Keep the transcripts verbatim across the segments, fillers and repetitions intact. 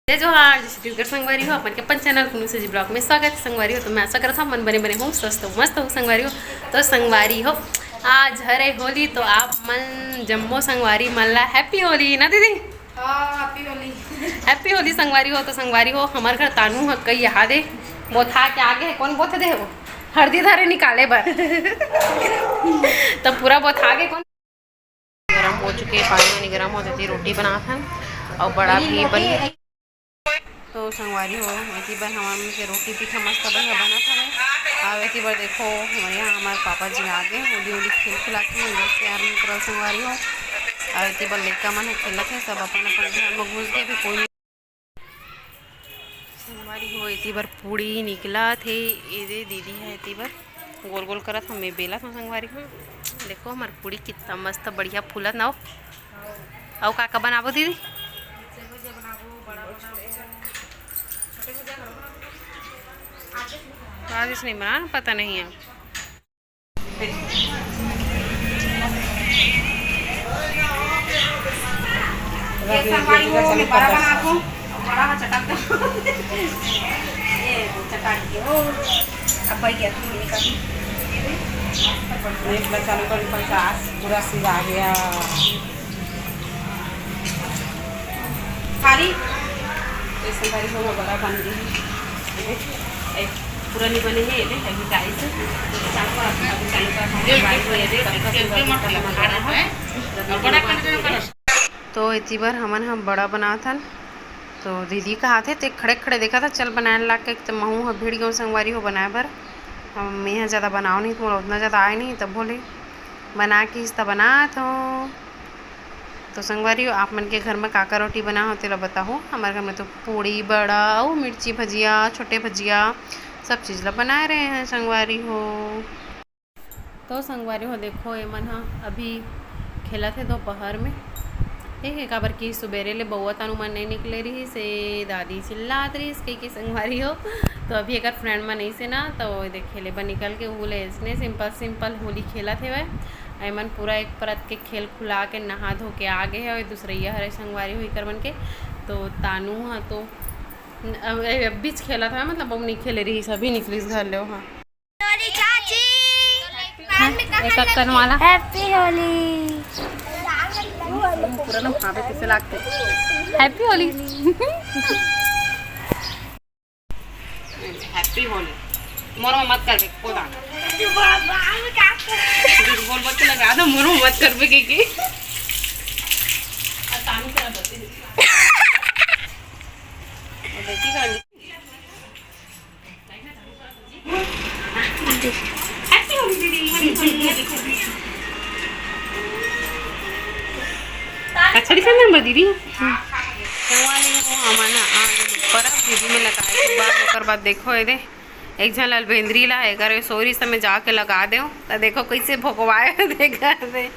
जय जोहार, जय छत्तीसगढ़ संगवारी हो, अपन के अपन चैनल कुनू से जी ब्लॉग में स्वागत है संगवारी हो। तो मैं आशा करत हूँ मन बने बने हो, स्वस्थ हो, मस्त हो संगवारी हो। तो संगवारी हो, आज हरे होली, तो आप मन जम्मो संगवारी मन ला हैप्पी होली ना दीदी। हाँ, हैप्पी होली। हैप्पी होली संगवारी हो। तो संगवारी हो, हमार घर तानू ह कई यहाँ दे बोथा के आगे है, कौन बोथ दे हो हरदी धरे निकाले बर। तो पूरा बोथा के कौन गरम हो चुके, पानी वानी गरम हो जाती, रोटी बनात हन और बड़ा भी बन। तो संगवारी हो, एती बर हमन के रोटी पीठा मस्त बढ़िया बनत हवे। और एती बर देखो, हमारे यहाँ हमारे पापा जी आ गए, होली होली खेल खुला के हम लोग तैयार नहीं करल संगवारी हो। और एती बर लइका मन ह खेलत है, सब अपन अपन घर में घुस गए, भी कोई नहीं। संगवारी हो, एती बर पूड़ी निकला थे, ये दे दीदी है एती बर गोल गोल करत हमें बेला था संगवारी हो। देखो हमार पूड़ी कितना मस्त बढ़िया फूलत ना हो। अउ का का बनाबो दीदी? आज इसने बना पता नहीं है। ये संगवारी हो, मैं बड़ा बनात हूँ, बड़ा हा चटक। ये चटक के हो, अब भाई गया तू निकल। एक बच्चा लोग का पचास पूरा सिला गया। खाली ये संगवारी हो, बड़ा बन गई है। ए, पूरा नहीं बने हैं, ये अभी गाइस। चालू कर, अभी चालू कर, हम गाइस में ये देखो, सबका सुंदर सा बना है। तो एती बर हमन हम बड़ा बनात हन। तो दीदी कहाथे, ते खड़े खड़े देखा था, चल बनाए ला के, तो महू ह भिड़ गयो संगवारी हो बनाए बर। हम यहाँ ज़्यादा बनाओ नहीं, तुम्हारा उतना ज़्यादा आए नहीं, तब बोले बना के इस त बनात हो। तो संगवारी हो, आप मन के घर में का का रोटी बना हो, तेला बताओ। हमारे घर में तो पूड़ी, बड़ा, अउ मिर्ची भजिया, छोटे भजिया, सब चीज़ ला बनाए रहे हैं संगवारी हो। तो संगवारी हो, देखो, एमन ह अभी खेलत हे दोपहर में, ठीक है, काबर कि सुबेरे ले बउआ तानू मन नहीं निकले रहिस, ए दादी चिल्लात रहिस कहि के संगवारी हो। तो अभी एकर फ्रेंड मन अइसे ना, तो एदे खेले बर निकल के, उ ले इसने सिंपल सिंपल होली खेलत हेवय। एमन पूरा एक परत के खेल खुला के नहा धो के आ गे हवय। दूसरइया हरे संगवारी हो एकर मन के, तो तानू ह तो अब, अब बीच खेलत हवय, मतलब अब नहीं खेले रहिस, अभी निकलिस घर ले ओहा। होली चाची। हाँ, एक अक्कन वाला। हैप्पी होली। पूरा ना भावे कैसे लागते। हैप्पी होली। हैप्पी होली। मोर में मत करबे को दाना। बोल बोल के लगा दो, मोर में मत करबे के की। देखी गांडी। अच्छा, दिखा ना दीदी। संगवारी हो, हमन ह आ गे परब दीदी में लगाए के बाद, ओकर बाद देखो एदे, एक झन अलबेंदरी ला एकर सोरी समय जाके लगा देव, त देखो कैसे भोगवाए। देखा दे,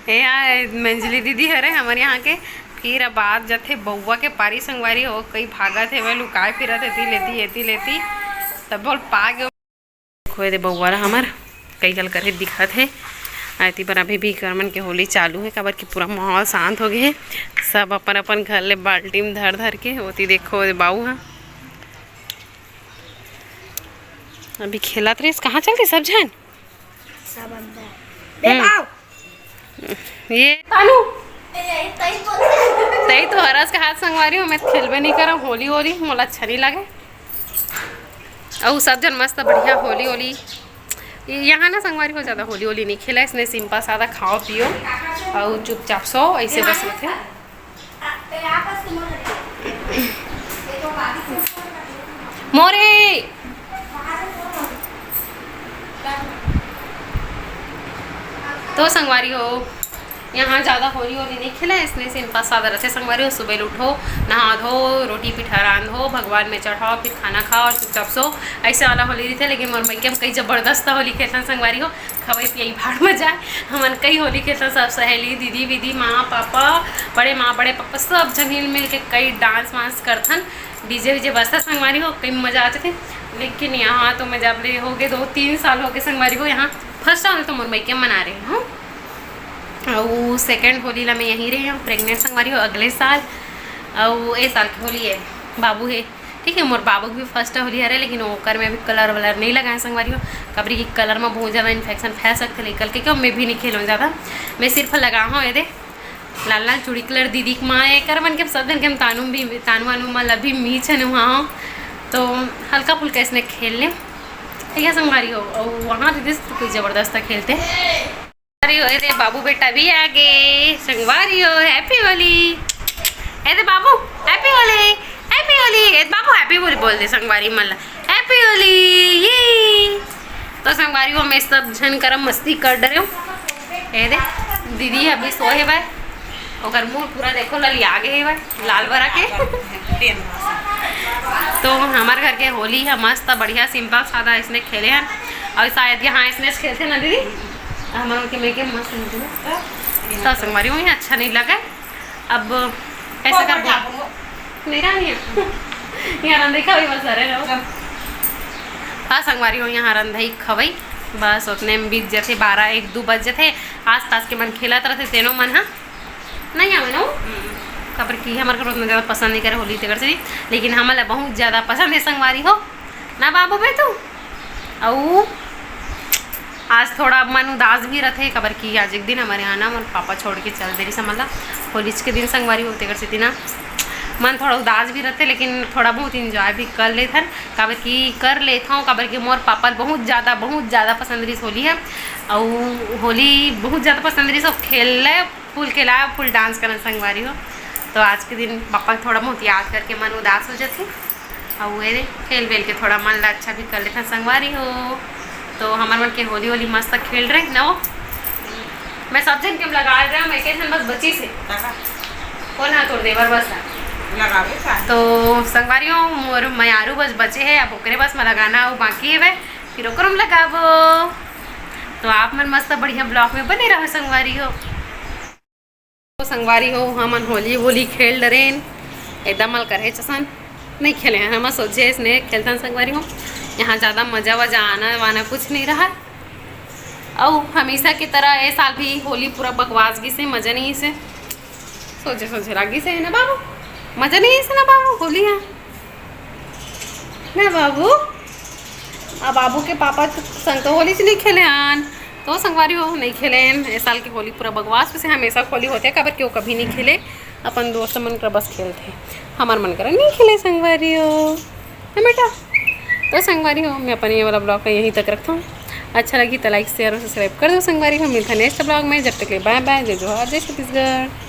ए यहाँ मंजली दीदी हरे हमर यहाँ के, फिर अब बात जथे बउआ के पारी संगवारी हो, कई भागत हेवय, लुकाए फिरत एती लेती, एती लेती, तब बोल पा गे। देखो एदे बउआ ला हमर कई गल करे दिखत हे। एती बर अभी भी कर मन के होली चालू हे, काबर कि पूरा माहौल शांत हो गे हे। सब अपन अपन घर ले बाल्टी में धर धर के, ओती देखो एदे बाऊ ह अभी खेलत रहिस। कहाँ चलते सब झन? सब अंदर। हम्म। ये तानू, तई तो हरस के हाथ संगवारी हो, मैं खेलबे नहीं करम होली होली, मोला अच्छा नहीं लगे। अउ सब झन मस्त बढ़िया होली होली। ये यहाँ ना संगवारी हो, ज़्यादा होली होली नहीं खेला, इसने सिंपल सादा खाओ पियो अउ चुपचाप सो, ऐसे बस होथे। मोरे। तो संगवारी हो, यहाँ ज़्यादा होली होली नहीं खेला, इसने सिंपल सादा रथे संगवारी हो। सुबह उठो, नहा धो, रोटी पीठा रांधो, भगवान में चढ़ाओ, फिर खाना खाओ और चुपचाप सो, ऐसे वाला होली रथे। लेकिन मोर मइके में कई जबरदस्त होली खेलथन संगवारी हो। खवई पियई भाड़ में जाए। हमन कई होली खेलथन, सब सहेली, दीदी वीदी, माँ पापा, बड़े माँ बड़े पापा, सब झन हिल मिल के कई डांस वांस करथन, डीजे वीजे बजता संगवारी हो, कई मजा आथे। लेकिन यहाँ तो मैं जब ले हो गए, दो तीन साल हो गए संगवारी हो, यहाँ फर्स्ट टाइम तो मोर मइके मना रहे हूँ। अउ सेकंड होली ला मैं यहीं रहे हूँ प्रेग्नेंट संगवारी हो अगले साल। अउ ए साल की होली है बाबू हे, ठीक है, मोर बाबू के भी फर्स्ट होली हरे, लेकिन ओकर में अभी कलर वलर नहीं लगाए संगवारी हो, काबर कि कलर में बहुत ज़्यादा इन्फेक्शन फैल सकते, लेकर के क्यों मैं भी नहीं खेलूँ ज़्यादा, मैं सिर्फ लगा हूँ ये दे लाल लाल चूड़ी कलर दीदी के माँ, एकर मन के सब जन के हम तानू भी, तानू वानू मन ला भी मीच है वहाँ हो, तो हल्का फुल्का इसने खेल ले, ठीक है संगवारी हो। और वहाँ दीदी से तो कोई ज़बरदस्त खेलते। अरे, ओए रे, बाबू बेटा भी आ गए। संगवारी हो, हैप्पी होली। ए दे बाबू, हैप्पी होली, हैप्पी होली। ए दे बाबू, हैप्पी होली बोल दे संगवारी मन ला। हैप्पी होली। ये तो संगवारी हो, मैं सब झन करम मस्ती कर डरे हूँ। ए दे, दीदी अभी सोए हे भाई, ओकर मुंह पूरा देखो ललिया गे हे भाई, लाल बरा के। तो हमारे घर के होली है मस्त बढ़िया सिंपल सादा इसने खेले हैं। और शायद यहाँ इसने खेलते ना दीदी, हमारे के मैं के मस्त नहीं तो संगवारी हो यहाँ अच्छा नहीं लगे। अब ऐसा कर मेरा नहीं है। यहाँ रंधई खवई बस अरे रहो। हाँ संगवारी हो यहाँ रंधई खवई बस उतने में बीत जाते, बारह एक दो बज जाते। आस पास के मन खेलत रहते तेनो मन हा नहीं आवे ना वो। काबर कि हमारे घर उतना ज़्यादा पसंद नहीं करे होली तेकर से, लेकिन हमन ला बहुत ज़्यादा पसंद है संगवारी हो ना बाबू बे तू। अऊ आज थोड़ा मन उदास भी रहते, काबर कि आज एक दिन हमारे यहाँ ना मोर पापा छोड़ के चल दे रही समझ ला, होली के दिन संगवारी हो तेकर से ना मन थोड़ा उदास भी रहते, लेकिन थोड़ा बहुत इंजॉय भी कर लेथन, काबर कि कर लेथव, काबर कि मोर पापा ल बहुत ज़्यादा, बहुत ज़्यादा पसंद रहिस होली है, अऊ होली बहुत ज़्यादा पसंद रहिस, अऊ खेल फुल खेला, फुल डांस करन संगवारी हो। तो आज के दिन पापा ल थोड़ा बहुत याद करके मन उदास हो जाथे। अउ ये रे, खेल बेल के थोड़ा मन ला अच्छा भी कर लेथन संगवारी हो। तो हमर मन के होली होली मस्त खेल रहे ना वो। मैं सब जन के लगा रहे हूँ, एक झन बस बची से। काका। कौन है तोर देवर बस है? लगावे का? तो संगवारी हो, मोर मयारू बस बचे है, अब ओकरे बस में लगाना वो बाकी है, फिर ओकरो में लगाबो। तो आप मन मस्त बढ़िया ब्लॉग में बने रहो संगवारी हो। तो संगवारी हो, हमन होली वोली खेल डरेन, एकदम मल करे चसन नहीं खेले हैं। हम सोचे इसने खेलतन संगवारी हो, यहाँ ज़्यादा मज़ा वजा आना वाना कुछ नहीं रहा। अउ हमेशा की तरह ये साल भी होली पूरा बकवास गिसे, मज़ा नहीं से, सोचे सोचे रागी से है ना बाबू, मज़ा नहीं से ना बाबू होली है ना बाबू। अब बाबू के पापा संग तो होली से नहीं खेले आन, तो संगवारी हो नहीं खेले। ए साल के होली पूरा बकवास से हमेशा होली होथे, काबर कि वो कभी नहीं खेले, अपन दोस्त मन कर बस खेलथे, हमर मन कर नहीं खेले संगवारी हो, है बेटा। तो संगवारी हो, मैं अपन ये वाला ब्लॉग का यहीं तक रखता हूँ। अच्छा लगी तो लाइक शेयर और सब्सक्राइब कर दो संगवारी हो। मिलता नेक्स्ट ब्लॉग में, जब तक के लिए बाय बाय, जय जोहार, जय छत्तीसगढ़।